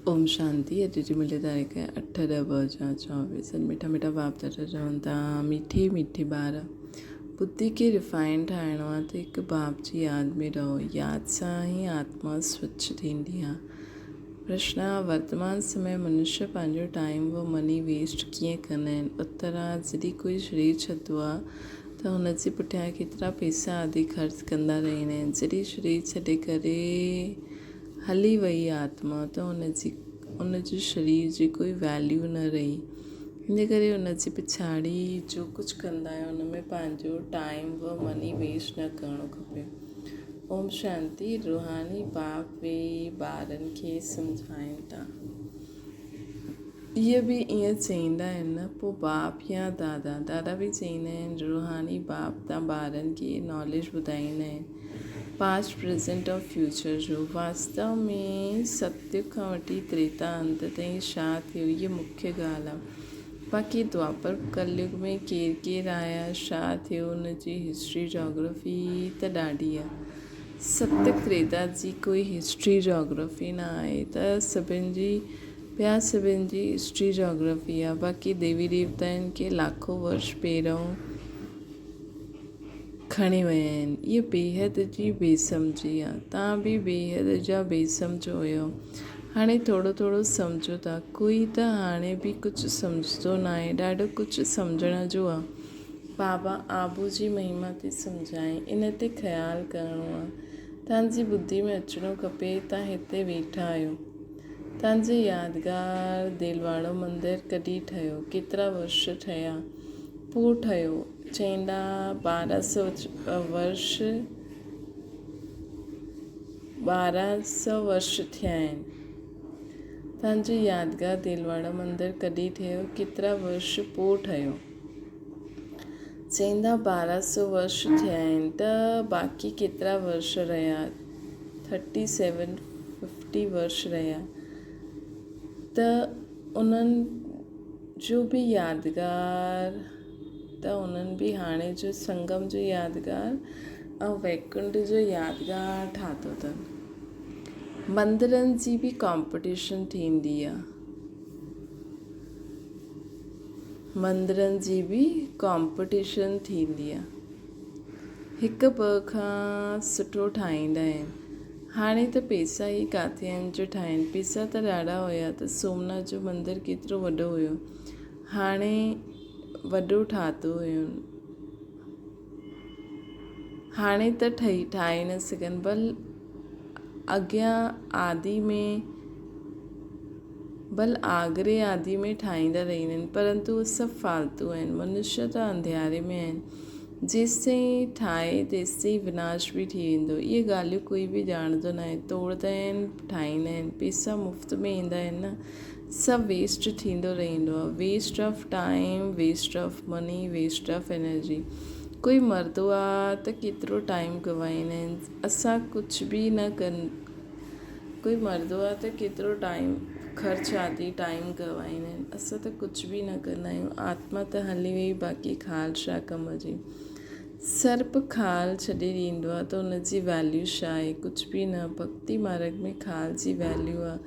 اوم شانتي اڄ جي ملي تاريخ 8 10 2024 سڏ مٺا مٺا باپ دادا چون ٿا مٺي مٺي ٻار ٻڌي کي ريفائن ٺاهڻو آهي ته هڪ باپ جي ياد ۾ رهو ياد سان ئي آتما سوڇ ٿيندي آهي پرشن ورتمان سمي منشيه پنهنجو ٽائيم و مني ويسٽ ڪيئن ڪندا آهن اتر جڏهن ڪوئي شرير ڇڏندو آهي ته هن جي پٺيان ڪيترا پيسا آدي خرچ ڪندا رهندا آهن جڏهن شرير ڇڏي ڪري هلي وئي آتما ته ان جي ان جي شرير جي ڪوئي ويليو نه رهي ان ڪري ان جي پڇاڙي جو ڪجهه ڪندا آهيون ان ۾ پنهنجو ٽائيم و مني ويسٽ نه ڪرڻو کپي اوم شانتي روحاني باپ ويهي ٻارن کي سمجهائين ٿا اهي به ائين چئيندا آهن نه پوء باپ يا دادا دادا به چئيندا آهن روحاني باپ تان ٻارن کي ناليج ٻڌائيندا آهن پاسٽ پريزنٽ اور فيوچر جو واستو ۾ ستيگ کان وٺي تريتا انت تائين ڇا ٿيو اهي مکيه ڳالهه آهي باقي دوآپر ڪليگ ۾ ڪير ڪير آيا ڇا ٿيو ان جي هسٽري جاگرافي ته ڏاڍي آهي ستيگ تريتا جي ڪوئي هسٽري جاگرافي نه آهي ته سڀن جي ٻيا سڀن جي هسٽري جاگرافي آهي باقي ديوي ديوتائن کي لاکو ورش پهريون کڻي ويا آهن. اها بيحد جي بي سمجهي آ. توهان به بيحد جا بي سمجهه هيؤ. هاڻي ٿورو ٿورو سمجهو ٿا. ڪوئي ته هاڻي به ڪجهه سمجهندو ناهي. ڏاڍو ڪجهه سمجهڻ جو آ. بابا آبو جي مهما تي سمجهائين. ان تي خيال ڪرڻو آ. توهان جي ٻڌي ۾ اچڻو کپي. توهان هتي ويٺا آهيو. توهان جي يادگار ديلواڙو مندر ڪڏهن ٺهيو؟ ڪيترا ورش ٺهيا؟ پوء ٺهيو. چئيندا ٻارهن سؤ ورش ٻارهن سؤ ورش ٿيا آهن. توهان جو يادگار ديلواڙا مندر ڪڏهن ٺهيو؟ ڪيترا ورش پوء ٺهيو؟ چئيندا ٻارهن سؤ ورش ٿيا آهن ته باقي ڪيترا ورش رهيا؟ ٿرٽي سيون ففٽي ورش رهيا ته انهن جو به يادگار ته انهن به هاڻي جو سنگم جو يادگار ۽ ويڪنٺ جو يادگار ٺاهيو اٿن. مندرن جي به ڪامپٽيشن ٿيندي آ. مندرن جي به ڪامپٽيشن ٿيندي آ. هڪ ٻه کان سٺو ٺاهيندا آهن. هاڻي ته پيسا ئي ڪاٿي آهن جو ٺاهين. پيسا ته ڏاڍا هيا ته سومناٿ جو مندر ڪيترو وڏو هيو. هاڻي وڏو ٺاهتو هين. هاڻي ته ٺهي ٺاهي نه سگهن بل اڳيان آدي ۾ بل آگري آدي ۾ ٺاهيندا رهندا آهن پرنتو اهي سڀ فالتو آهن منشيه ته انڌياري ۾ آهن جيستائين ٺاهي تيستائين وناش به ٿي ويندو اهي ڳالهيون ڪوئي به ڄاڻندو ناهي توڙدا آهن ٺاهيندا آهن پيسا مفت ۾ ايندا آهن نه سڀ ويسٽ ٿيندو رهندو آهي waste of time waste of money waste of energy ڪوئي مردو آ ته ڪيترو ٽائيم گنوائيندا آهن اسان ڪجهه به نه ڪن ڪوئي مردو آ ته ڪيترو ٽائيم خرچ آدي ٽائيم گنوائيندا آهن اسان ته ڪجهه به نه ڪندا آهيون آتما ته هلي وئي باقي خال ڇا ڪم جي سرپ خال ڇڏي ڏيندو آ ته ان جي ويليو ڇا آهي ڪجهه به نه ڀڳتي مارگ ۾ خال جي ويليو آ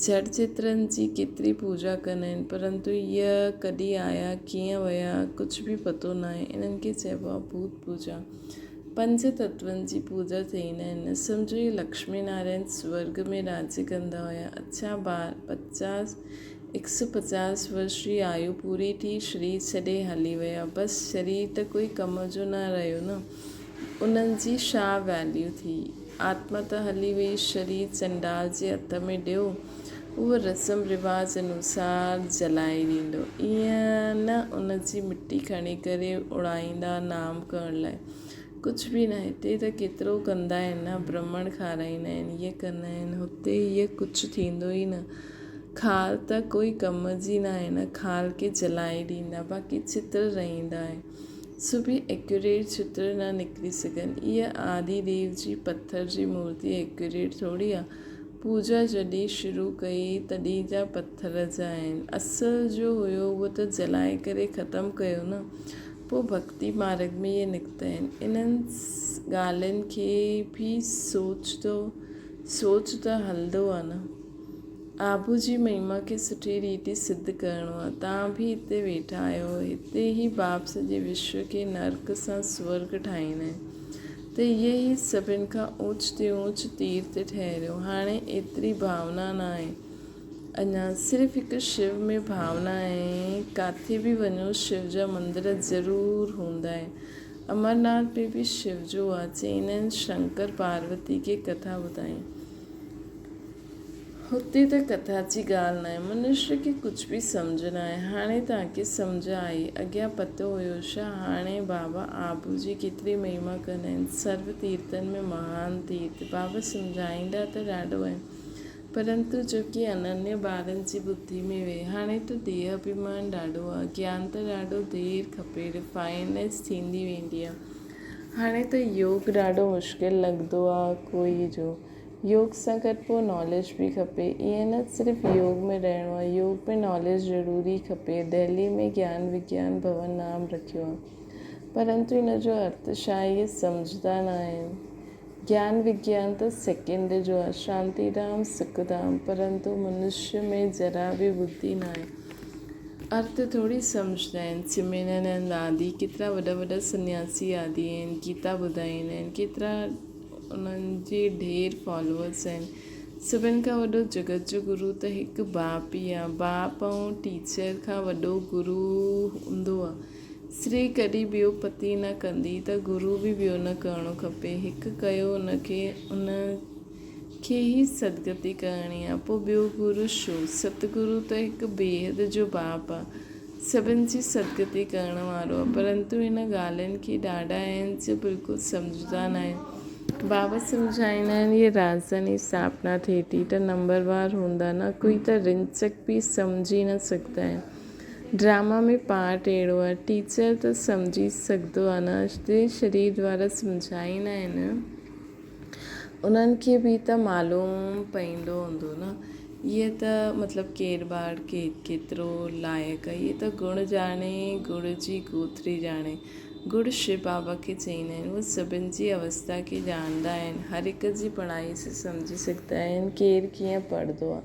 جڙ چترن جي ڪيتري پوڄا ڪندا آهن پرنتو اهي ڪڏهن آيا ڪيئن ويا ڪجهه به پتو ناهي انهن کي چئبو آهي ڀوت پوڄا پنج تتون جي پوڄا چئيندا آهن سمجهو اهي لڪشمي نارائڻ سورڳ ۾ راڄ ڪندا هيا اڇا بار پچاس هڪ سو پچاس ورش جي آيو پوري ٿي شرير ڇڏي هلي ويا بس شرير ته ڪوئي ڪم جو نه رهيو نه انهن جي ڇا ويليو ٿي؟ آتما ته هلي وئي، شرير چنڊال جي هٿ ۾ ڏيو، اهو رسم رواج انوسار جلائي ڏيندو. ائين نه ان جي مٽي کڻي ڪري اڙائيندا نام ڪرڻ لاء. ڪجهه به نه. هتي ته ڪيترو ڪندا آهن نه، برهمڻ کارائيندا آهن، هيء ڪندا آهن، هتي هيء ڪجهه ٿيندو ئي نه. کال ته ڪوئي ڪم جي ناهي نه، کال کي جلائي ڏيندا، باقي چتر رهندا آهن. سو به ايڪيوريٽ چتر نه نڪري سگهن. اها آدي ديو جي پٿر جي مورتي ايڪيوريٽ ٿوري آ. پوڄا جڏهن شروع ڪئي تڏهن جا پٿر جا آهن. اصل جو هيو اهو ته جلائي ڪري ختم ڪيو نه. پوء ڀڳتي مارڳ ۾ اهي نڪتا آهن. انهن ڳالهين کي به سوچ ته سوچ ته هلندو آ نه. آبو جي مهما کي سٺي ريت سڌ ڪرڻو آهي. توهان به هتي ويٺا آهيو. هتي ئي باپ سڄي وشو کي نرڪ سان سورڳ ٺاهيندا آهن ته اهي ئي سڀن کان اوچ تي اوچ تيرٿ ٺهريو. هاڻي ايتري ڀاونا ناهي. اڃا صرف هڪ شو ۾ ڀاونا آهي. ڪاٿي به وڃو شو جا مندر ضرور هوندا آهن. امرناٿ ۾ به شو جو آهي. چئيندا آهن شنڪر پاروتي کي ڪٿا ٻڌائين. هتي ته ڪٿا جي ڳالهه ناهي. منشيء کي ڪجهه به سمجهه ناهي. هاڻي توهان کي سمجهه آئي. اڳيان پتو هيو ڇا؟ هاڻي بابا آبو جي ڪيتري مهما ڪندا آهن. سرو تيرٿن ۾ مهان تيرٿ. بابا سمجهائيندا ته ڏاڍو آهن. پرنتو جو ڪي اننيه ٻارن جي ٻڌي ۾ ويهي. هاڻي ته ديهه اڀيمان ڏاڍو آهي. گيان ته ڏاڍو دير کپي. ريفائنيس ٿيندي ويندي آهي. هاڻي ته يوگ ڏاڍو مشڪل لڳندو آهي ڪوئي جو. يوگ سان گڏ پوء ناليج به کپي. ائين نه صرف يوگ ۾ رهڻو آهي. يوگ ۾ ناليج ضروري کپي. دهلي ۾ گيان وگيان ڀون نام رکيو آهي. پرنتو ان جو ارٿ ڇا آهي اهي سمجهندا نه آهن. گيان وگيان ته سيڪنڊ جو آهي. شانتي ڌام سک ڌام. پرنتو منشي ۾ ذرا به ٻڌي ناهي. ارٿ ٿوري سمجهندا آهن. سمرن آدي ڪيترا وڏا وڏا سنياسي آدي آهن. گيتا ٻڌائيندا آهن. ڪيترا انهن جي ڍير فالوورس آهن. سڀن کان وڏو جڳت جو گرو ته هڪ باپ ئي آ. باپ ۽ ٽيچر کان وڏو گرو هوندو آ. استري ڪڏهن ٻيو پتي نه ڪندي ته گرو به ٻيو نه ڪرڻو کپي. هڪ ڪيو ان کي ان کي ئي سدگتي ڪرڻي آ. پوء ٻيو گرو ڇو؟ ستگرو ته هڪ بيحد جو باپ آ. سڀن جي سدگتي ڪرڻ وارو آهي پرنتو هن ڳالهين کي ڏاڍا آهن جو بلڪل سمجهندا ناهن. بابا سمجهائيندا آهن هيء راڄڌاني اسٿاپنا ٿئي ٿي ته نمبروار هوندا نه ڪوئي ته رنچڪ به سمجهي نه سگهندا آهن. ڊراما ۾ پارٽ اهڙو آهي ٽيچر ته سمجهي سگهندو آهي نه جي شرير دوارا سمجهائيندا آهن. انهن کي به ته معلوم پئيندو هوندو نه. اهي ته مطلب ڪير ٻار ڪيترو لائق آهي. اهي ته گڻ ڄاڻي گڙ جي گوٿري ڄاڻي. گڙ شو بابا کي چئيندا آهن. هو سڀن جي اوستا کي ڄاڻندا آهن. هر هڪ جي پڙهائي سي سمجهي سگهندا آهن. ڪير ڪيئن پڙهندو آهي.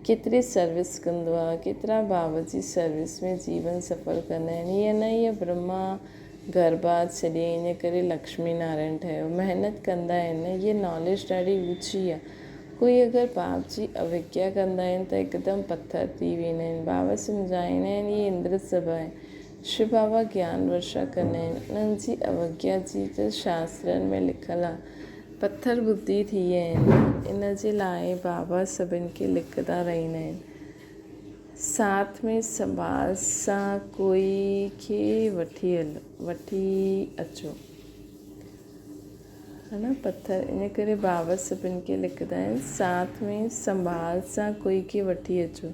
ڪيتري سروس ڪندو آهي. ڪيترا بابا جي سروس ۾ جيون سڦل ڪندا آهن. ايئن نه اهي برهما گهر-ٻار ڇڏي ان ڪري لڪشمي نارائڻ ٺهيو. محنت ڪندا آهن نه، هيء ناليج ڏاڍي اوچي آهي. ڪوئي اگر باپ جي اوگيا ڪندا آهن ته هڪدم پٿر ٿي ويندا آهن. بابا سمجهائيندا آهن هيء اندر سڀا آهي. شو بابا گيان ورشا ڪندا آهن. انهن جي اوگيا جي ته شاسترن ۾ لکيل آهي. پٿر ٻڌي ٿي ويا آهن. ان جي لاء بابا سڀن کي لکندا رهندا آهن. ساٿ ۾ سنڀال سان ڪوئي کي وٺي هل وٺي اچو ها نه پٿر ان ڪري بابا سڀن کي لکندا آهن ساٿ ۾ سنڀال سان ڪوئي کي وٺي اچو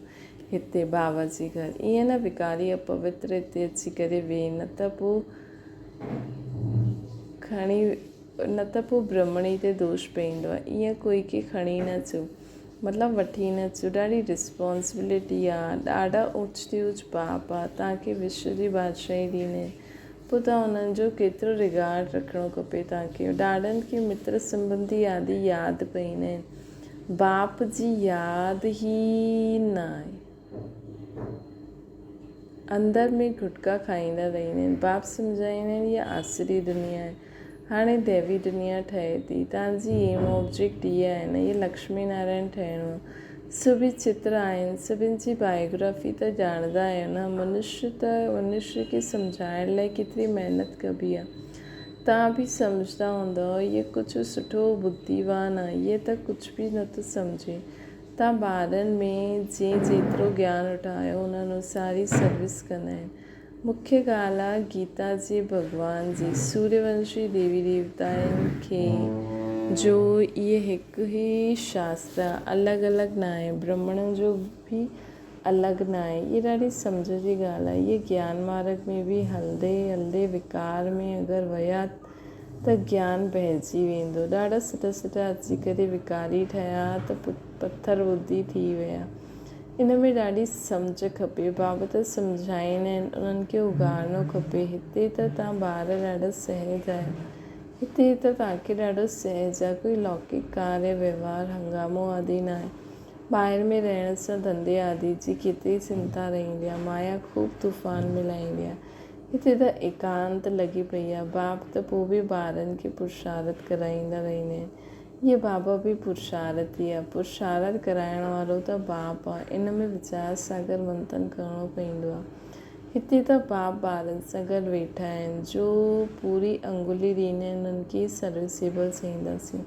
هتي بابا جي گهر ائين نه وڪاري اپوتر هتي اچي ڪري ويهي نه ته پوء کڻي نه ته پوء برهمڻي تي دوش پئيندو آهي ائين ڪوئي کي کڻي نه اچو مطلب وٺي نه اچو ڏاڍي رسپانسبلٽي آ ڏاڍا اوچ تي اوچ باپ آ توهان کي وشو جي بادشاهي ڏيندي پوء توهان انهن جو ڪيترو رگارڊ رکڻو کپي توهان کي ڏاڍن کي متر سنبنڌي آدي ياد پئيندا آهن باپ جي ياد ئي نه آهي اندر ۾ گهٽڪا کائيندا رهندا آهن. باپ سمجهائيندا آهن اها آسري دنيا آهي. هاڻي ديوي دنيا ٺهي ٿي. توهان جي ايم آبجيڪٽ اها آهي نه، هيء لڪشمي نارائڻ ٺهڻو آهي. سو به چتر آهن. سڀن جي بايوگرافي ته ڄاڻندا آهيو نه. منشي ته منشي کي سمجهائڻ لاء ڪيتري محنت ڪبي آهي. توهان به سمجهندا هوندؤ. هيء ڪجهه سٺو ٻڌيوان آهي. هيء ته ڪجهه به نٿو سمجهي. تان ٻارن ۾ جنهن جيترو گيان اٺايو ان انوسار ئي سروس ڪندا آهن. مکيه ڳالهه آ گيتا جي ڀڳوان جي سوريونشي ديوي ديوتائن کي جو اهي هڪ ئي شاستر آ الڳ الڳ ناهي برهمڻ جو به الڳ ناهي اهي ڏاڍي سمجهه جي ڳالهه آ اهي گيان مارگ ۾ به هلندي هلندي وڪار ۾ اگر ويا ته گيان بهجي ويندو. ڏاڍا سٺا سٺا اچي ڪري وڪاري ٺهيا ته پٿر ٻڌي ٿي ويا. ان ۾ ڏاڍي سمجهه کپي. بابا ته سمجهائيندا آهن، انهن کي اگهاڙڻو کپي. هتي ته توهان ٻار ڏاڍا سهج آهيو. هتي ته توهان کي ڏاڍو سهج آهي. ڪوئي لوڪڪ ڪاريه وهنوار، هنگامو آدي ناهي. ٻاهر ۾ رهڻ سان ڌنڌي آدي جي ڪيتري چنتا رهندي آهي. مايا خوب طوفان ملائيندي آهي. هتي ته ايڪانت لڳي پئي آهي. باپ ته پوء به ٻارن کي پرشارت ڪرائيندا رهندا آهن. هيء بابا به پرشارتي آهي. پرشارت ڪرائڻ وارو ته باپ آهي. ان ۾ ويچار ساگر منٿن ڪرڻو پوندو آهي. هتي ته باپ ٻارن سان گڏ ويٺا آهن، جو پوري انگلي ڏيندا آهن، انهن کي ئي سروسيبل چئينداسين.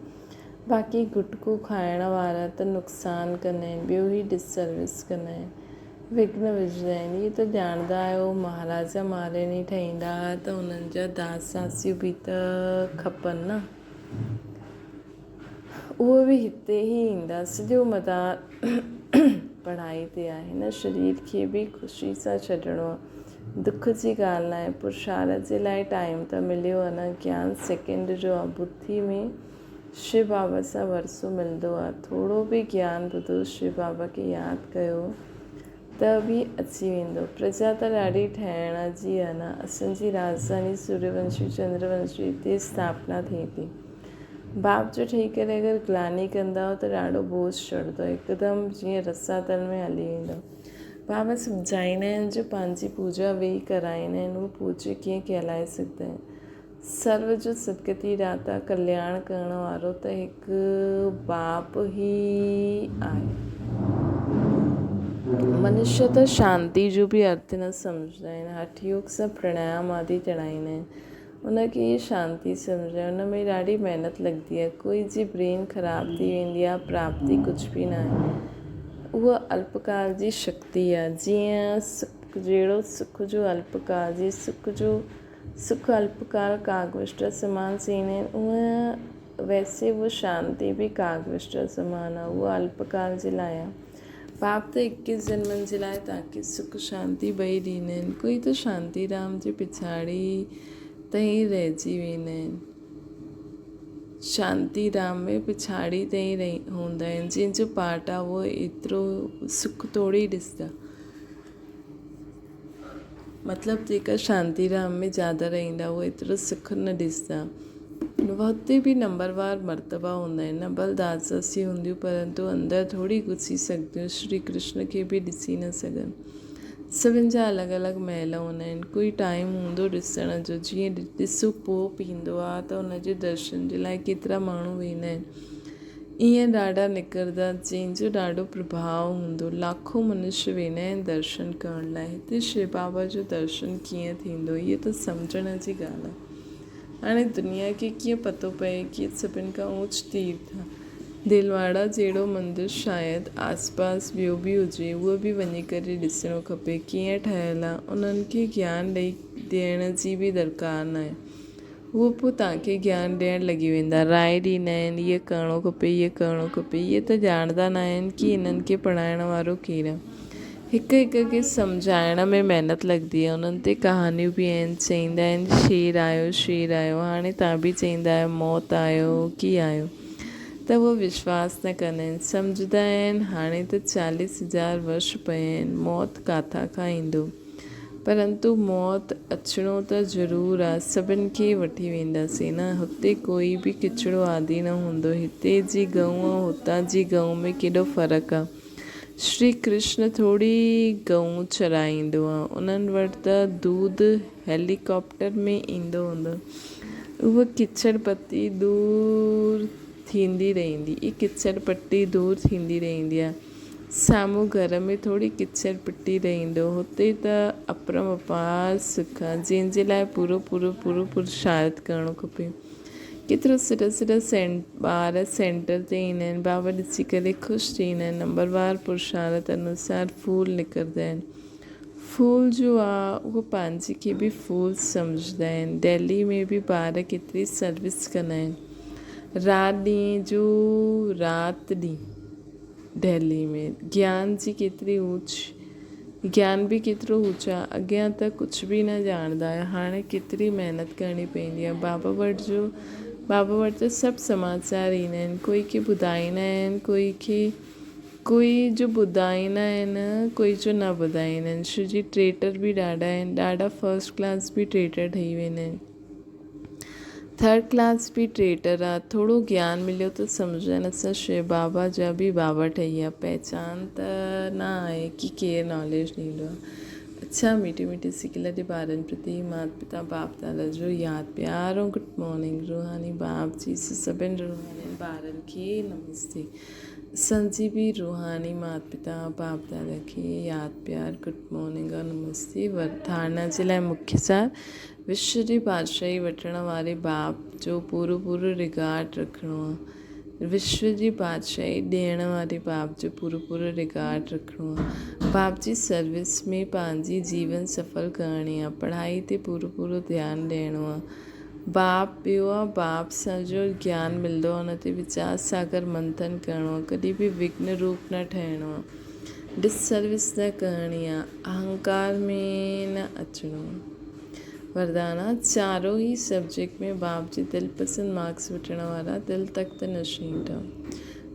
باقي گٽڪو کائڻ وارا ته نقصان ڪندا آهن، ٻيو هي ڊس سروس ڪندا آهن، وگهن وجهندا آهن. اهي ته ڄاڻندا آهيو مهاراجا مهاراڻي ٺهيندا ته انهن جا داس داسيون به ته کپن نه. اهي به هتي ئي ايندا. سڄو مدار پڙهائي تي آهي. هن شرير کي به خوشي سان ڇڏڻو آهي. دک جي ڳالهه ناهي. پرشارت جي لاء ٽائيم ته مليو آهي نه. گيان سيڪنڊ جو آهي. ٻڌي ۾ شو بابا سان ورثو ملندو آهي. ٿورو به گيان ٻڌو، شو بابا کي ياد ڪيو ته به اچي ويندو. پرجا ته ڏاڍي ٺهڻ جي آهي نه. اسان جي راڄڌاني سوريونشي چندرونشي هتي اسٿاپنا ٿئي ٿي. باپ جو ٺهي ڪري اگر گلاني ڪندؤ ته ڏاڍو بوجهه چڙهندو، هڪدم جيئن رساتل ۾ هلي ويندؤ. بابا سمجهائيندا آهن جو پنهنجي پوڄا ويهي ڪرائيندا آهن، هو پوڄي ڪيئن ڪهلائي سگهندا آهن. سرو جو سدگتي داتا، ڪلياڻ ڪرڻ وارو ته هڪ باپ ئي آهي. منشيه ته شانتي جو به ارٿ نه سمجهندا آهن. هٺ يوگ سان پرڻايام آدي چڙهائيندا آهن. ان کي ئي شانتي سمجهڻ ان ۾ ڏاڍي محنت لڳندي آهي. ڪوئي جي برين خراب ٿي ويندي آهي پراپتي ڪجهه به ناهي. اها الپڪال جي شڪتي آهي. جيئن سک جهڙو سک جو الپڪال جي سک جو سک الپڪال ڪاڳ وسٽر سمان چئيندا آهن اونئن ويسي اها شانتي به ڪاڳ وسٽر سمان آهي. اها الپڪال جي لاء آهي. پاپ ته اڪيس جنمن جي لاء تاڪي سک شانتي ٻئي ڏيندا آهن. ڪوئي ته شانتي ڌام جي پڇاڙي تائين رهجي ويندا آهن. شانتي ڌام ۾ پڇاڙي تائين رهي هوندا آهن. جنهن جو پارٽ آهي اهو ايترو سک ٿوري ڏسندا. مطلب جيڪا شانتي ڌام ۾ زياده رهندا اهي ايترو سک نه ڏسندا. هتي به نمبر وار مرتبا هوندا آهن نه ڀل داس داسي هونديون پرنتو اندر ٿوري گهسي سگهنديون شري ڪرشن کي به ڏسي نه سگهن. سڀن جا الڳ الڳ محل هوندا آهن ڪوئي ٽائيم هوندو ڏسڻ جو جيئن ڏسو پوپ ايندو آهي ته ان جي درشن جي لاء ڪيترا ماڻهو ويندا آهن. ايئن ڏاڍا نڪرندا، جنهن جو ڏاڍو پرڀاء هوندو. لاکون منشي ويندا آهن درشن ڪرڻ لاء. هتي شو بابا جو درشن ڪيئن ٿيندو؟ هيء ته سمجهڻ جي ڳالهه آهي. هاڻي دنيا کي ڪيئن پتو پئي ڪي سڀن کان اوچ تيرٿ آهي. ديلواڙا جهڙو مندر شايد آسپاس ٻيو به هجي، اهو به وڃي ڪري ڏسڻو کپي، ڪيئن ٺهيل آهي. انهن کي گيان ڏئي ڏيڻ جي به درڪار ناهي. هو پوء توهان کي گيان ڏيڻ لڳي ويندا، راء ڏيندا آهن، هيء ڪرڻو کپي، هيء ڪرڻو کپي. اهي ته ڄاڻندا نه آهن ڪي انهن کي پڙهائڻ وارو ڪير آهي. هڪ هڪ کي سمجهائڻ ۾ محنت لڳندي آهي. انهن تي ڪهاڻيون به آهن. چئيندا آهن شير آيو، شير آيو. هاڻي توهان به چئيندا آهيو موت آيو ڪي آيو ته هو وشواس نه ڪندا آهن. سمجهندا آهن هاڻي ته چاليس هزار ورش پيا آهن، موت ڪاٿان کان ايندو. پرنتو موت اچڻو ته ضرور آ، سڀن کي وٺي وينداسين نه، هتي ڪوئي به ڪچڙو آدي نه هوندو، هتي جي ڳئون ۽ هتان جي ڳئون ۾ ڪيڏو فرق آ. شري ڪرشن ٿوري ڳئون چرائيندو آ، انهن وٽ ته دود هيلي ڪاپٽر ۾ ايندو هوندو. اها ڪچڙ پتي دور ٿيندي رهندي، اها ڪچڙ پٽي دور ٿيندي رهندي آ. سامهون گهر ۾ ٿوري ڪچر پٽي رهندو. هتي ته اپرم اپار سک آ، جنهن جي لاء پورو پورو پورو پرشارٿ ڪرڻو کپي. ڪيترو سٺا سٺا ٻار سينٽر تي ايندا آهن، بابا ڏسي ڪري خوش ٿيندا آهن. نمبر وار پرشارٿ انوسار ڦول نڪرندا آهن. ڦول جو آ اهو پنهنجي کي به ڦول سمجهندا آهن. دهلي ۾ به ٻار ڪيتري سروس ڪندا آهن. رات ڏينهن جو رات ڏينهن. دهلي ۾ گيان جي ڪيتري اوچ گيان به ڪيترو اوچ آ اڳيان ته ڪجهه به نه ڄاڻندا هيا هاڻي ڪيتري محنت ڪرڻي پوندي آ بابا وٽ جو بابا وٽ ته سڀ سماچار ايندا آهن ڪوئي کي ٻڌائيندا آهن ڪوئي کي ڪوئي جو ٻڌائيندا آهن ڪوئي جو نه ٻڌائيندا آهن ڇو جي ٽريٽر به ڏاڍا آهن ڏاڍا فرسٽ ڪلاس به ٽريٽر ٺهي ويندا آهن. ٿرڊ ڪلاس به ٽريٽر آ. ٿورو گيان مليو ته سمجهندا آهن اسان شو بابا جا به بابا ٺهي ويا. پهچان ته نه آهي ڪي ڪير ناليج ڏيندو آ. اڇا ميٺي ميٺي سڪيلڌي ٻارن پرتي مات پتا باپ دادا جو ياد پيار ۽ گڊ مارننگ روحاني باپ جي سڀن روحانين ٻارن کي نمستي. اسان جي به روحاني مات پتا باپ دادا کي ياد پيار گڊ مارننگ اور نمستي ورڌارنا جي لاء مکيه سار وشو جي بادشاهي وٺڻ واري باپ جو پورو پورو رگارڊ رکڻو آ وشو جي بادشاهي ڏيڻ واري باپ جو پورو پورو رگارڊ رکڻو آ باپ جي سروس ۾ پنهنجي جيون سڦل ڪرڻي آ پڙهائي تي پورو پورو ڌيان ڏيڻو آ باپ ٻيو آ، باپ سان جو گيان ملندو آ ان تي ويچار ساگر منٿن ڪرڻو آ، ڪڏهن به وگهن روپ نه ٺهڻو آ، ڊس سروس نه ڪرڻي آ، اهنڪار ۾ نه اچڻو آ. وردان آ، چارو ئي سبجيڪٽ ۾ باپ جي دل پسند مارڪس وٺڻ وارا دل تخت نشين ٺهو.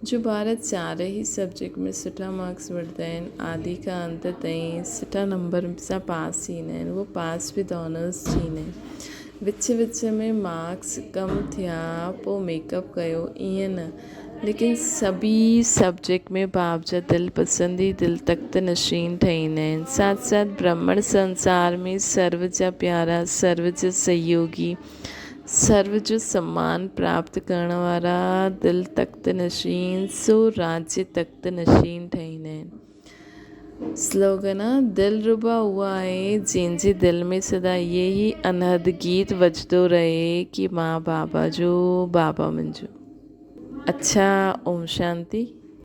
جو ٻار چارئي سبجيڪٽ ۾ سٺا مارڪس وٺندا آهن، آڌي کان انت تائين سٺا نمبر سان پاس ٿيندا آهن، اهي پاس وٿ آنرس ٿيندا آهن. وچ وچ ۾ مارڪس ڪم ٿيا پوء ميڪ اپ ڪيو ائين نه ليڪن سڀئي سبجيڪٽ ۾ باپ جا دل پسند ئي دل تخت نشين ٺهيندا آهن ساٿ ساٿ برهمڻ سنسار ۾ سرو جا پيارا سرو جا سهيوگي سرو جو سمان پراپت ڪرڻ وارا دل تخت نشين سو راجيه تخت نشين ٺهيندا آهن. سلوگن، دلربا اها آهي جنهن جي دل ۾ سدا اهي ئي انحد گيت وڄندو رهي ڪي مان بابا جو بابا منهنجو. اڇا اوم شانتي.